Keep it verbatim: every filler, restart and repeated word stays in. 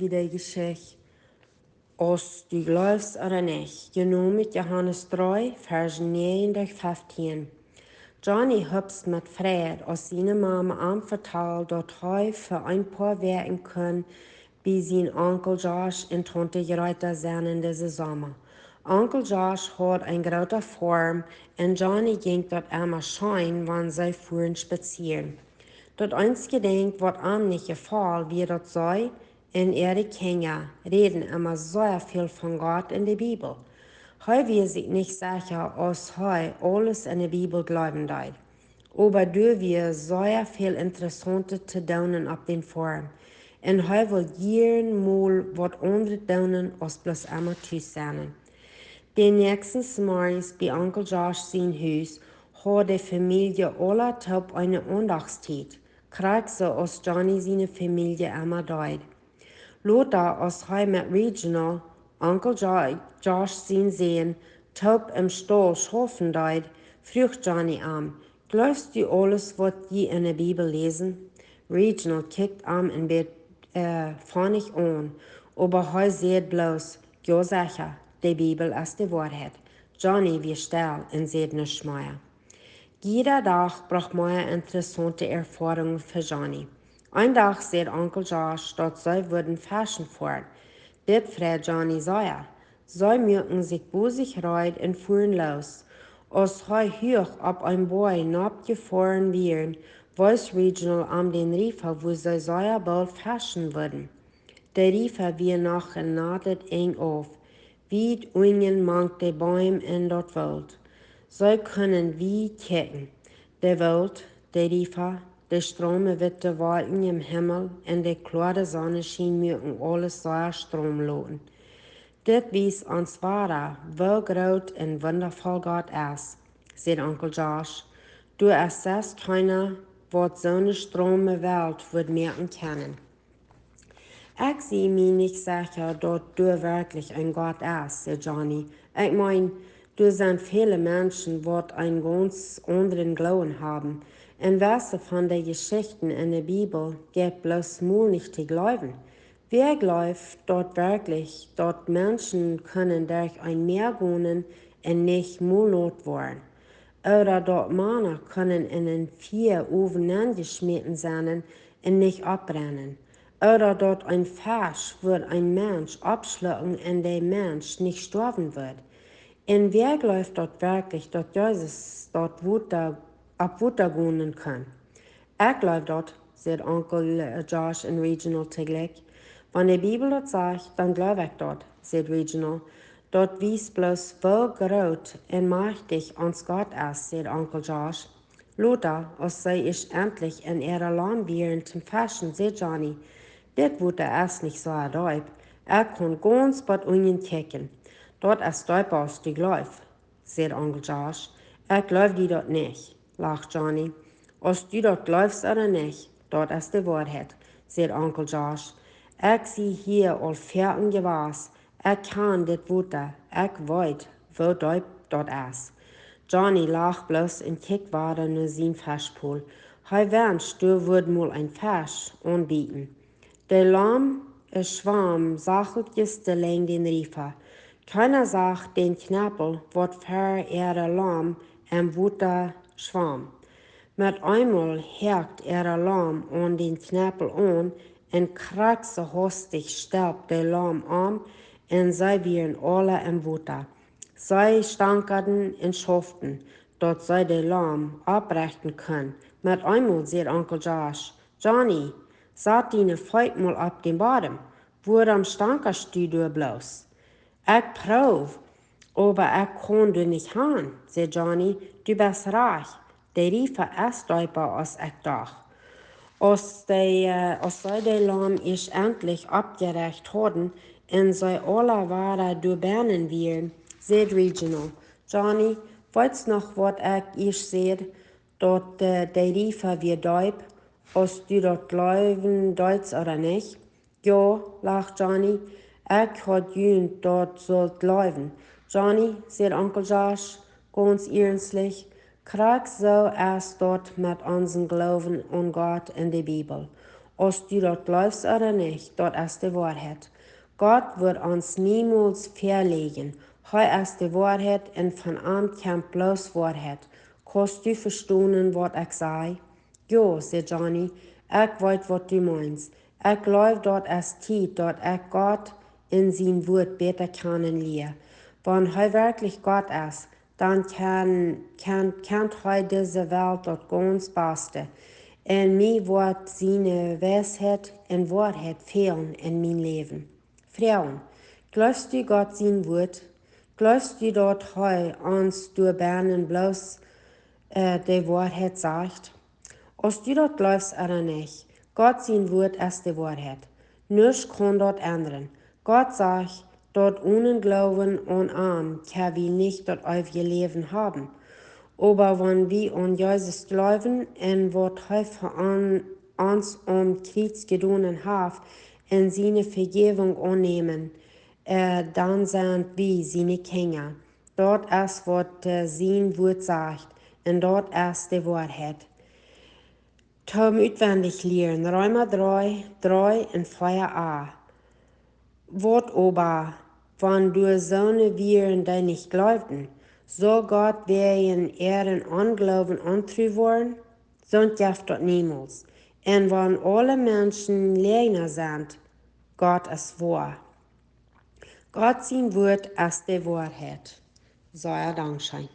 de Jeschicht, aus du jleefst ooda nich. Jenomen Johanes dree, Varsch näajen bat feftieen. Johnny hupst met Freid, aus siene Mame am vetald, daut hee fa een poa Wäakjen kunn bie sien Onkel Josh un Taunte Greta sennen disen Somma. Onkel Josh haud eene groote Foarm un Johnny jinkj daut emma scheen, wan see fuaren spazieren. Daut eensje Dinkj, waut am nich jefoll, wia daut see un äare Kjinja räden emma sea väl von Gott un de Bibel. Hee wia sikj nich secha, aus hee aules en de Bibel jleewen deed. Oba doa wia sea väl Interessauntet to doonen opp dän Foarm. Un hee wull jieren mol waut aundret doonen aus bloos emma tus sennen. Dän näakjsten Zemorjes bie Onkel Josh sien Hus haud de Famielje aula toop eene Aundachtstiet, krakjt soo aus Johnny siene Famielje emma deed. Lota, aus hee met Reginald, Onkel Jo-, Josh sien Sän, toop em Staul schaufen deed, fruach Johnny am: "Jleefst du aules, waut jie en de Bibel läsen?" Reginald kjikjt am een bät, äh, funny aun, oba hee säd bloos: "Jo, secha, de Bibel es de Woarheit." Johnny wia stell un säd nuscht mea. Jieda Dach brocht mea interessaunte Erfoarungen fa Johnny. Een Dach säd Onkel Josh, daut see wudden feschen foaren. Dit freid Johnny sea. See muaken sikj bosich reed un fuaren loos. Aus see huach opp een Boajch nopp jefoaren wieren, wees Reginald am dän Riefa, wua see sea boolt feschen wudden. De Riefa wia noch een natet Enj auf, wiet unjen mank de Beem en daut Woolt. See kunnen wiet kjikjen. De Woolt, de Riefa, de stramme witte Wolkjen em Himmel un de kloare Sonneschien muaken aules sea straum loten. "Dit wiest ons wada, woo groot un wundafoll Gott es," säd Onkel Josh. "Doa es selfst kjeena, waut soone stramme Welt wudd moaken kjennen." "Ekj sie mie nich secha, daut doa werkjlich een Gott es," säd Johnny. "Ekj meen, doa sent väle Menschen, waut een gaunz aundren Gloowen haben. Un wese von de Jeschichten en de Bibel jeit bloos mol nich to jleewen. Wäa jleeft daut werkjlich, daut Menschen kunnen derch een Mäa gonen un nich molot woaren? Ooda daut Mana kunnen en een Fiaowen nenjeschmäten sennen un nich oppbrennen? Ooda daut een Fesch wudd een Mensch oppschlucken un de Mensch nich stoawen wudd? Un wäa jleeft daut werkjlich, daut Jesus daut Wota, opp Wota gonen kunn?" "Ekj jleew daut," säd Onkel, äh, Josh un Reginald toojlikj. "Wan de Bibel daut sajcht, dan jleew ekj daut," säd Reginald. "Daut wiest bloos, woo groot un majchtich ons Gott es," säd Onkel Josh. Lota, aus see ieescht entlich en äare Lom wieren toom feschen, säd Johnny: "Dit Wota es nich soo deep. Ekj kaun gaunz bat unjen kjikjen. Daut es deepa aus du jleefst," säd Onkel Josh. "Ekj jleew die daut nich," lacht Johnny. "Aus du daut jleefst ooda nich, daut es de Woarheit," säd Onkel Josh. "Ekj sie hia aul foaken jewast. Ekj kjan dit Wota. Ekj weet, woo deep daut es." Johnny lacht bloos un kjikjt wada no sien Feschpol. Hee wenscht, doa wudd mol een Fesch aunbieten. De Lom, äh, schwamm sachtkjes delenj dän Riefa. Kjeena sach dän Kjnepel, waut ver äare Lom em Wota schwamm. Met eemol hakjt äare Lom aun dän Kjnepel aun un krakjt soo hastich stelpt de Lom om un see wieren aula em Wota. See stankaden un schauften, daut see de Lom opprechten kunnen. Met eemol säd Onkel Josh: "Johnny, sat diene Feet mol opp dän Bodem. Wuarom stankascht du doa bloos?" "Ekj proow, oba ekj kaun doa nich han," säd Johnny. "Du best rajcht, de Riefa es deepa aus ekj docht." Aus de, äh, aus see de Lom ieescht entlich oppjerecht hauden un see aula wada doa bennen wieren, säd Reginald: "Johnny, weetst noch, waut ekj ieescht säd, daut, äh, de Riefa wia deep, aus du daut jleewen deetst ooda nich?" "Jo," lacht Johnny, "ekj haud junt daut sullt jleewen." "Johnny," säd Onkel Josh gaunz iernstlich, "krakjt soo es daut met onsen Gloowen aun Gott un de Bibel. Aus du daut jleefst ooda nich, daut es de Woarheit. Gott woat ons niemols väaleajen. Hee es de Woarheit un von am kjemt bloos Woarheit. Kaust du vestonen, waut ekj saj? Jo, säd Johnny, ekj weet, waut du meenst. Ekj jleew, daut es Tiet, daut ekj Gott un sien Wuat bäta kjanen lia. Wan hee werkjlich Gott es, dan kjan, kjan, kjant hee dise Welt daut gaunz baste. Un mie woat siene Weisheit un Woarheit fälen en mien Läwen. Froagen: Jleefst du Gott sien Wuat? Jleefst du, daut hee ons doa bennen bloos, äh, de Woarheit sajcht? Aus du daut jleefst ooda nich, Gott sien Wuat es de Woarheit. Nuscht kaun daut endren. Gott sajcht, daut onen Gloowen aun am kjenn wie nich daut eewje Läwen haben. Oba wan wie aun Jesus jleewen un waut hee fa an, ons aum Kjriez jedonen haft un siene Vejäwunk aunnämen, äh, dan sent wie siene Kjinja. Daut es, waut, äh, sien Wuat sajcht, un daut es de Woarheit. Toom utwendich lieren, Reema dree, dree un vea a. Waut oba, wan doa soone wieren, dee nich jleewden, sull Gott wäajen äaren Ongloowen ontru woaren? Soont jeft daut niemols. Un wan aule Menschen Läajna sent, Gott es woa. Gott sien Wuat es de Woarheit. Sea dankscheen.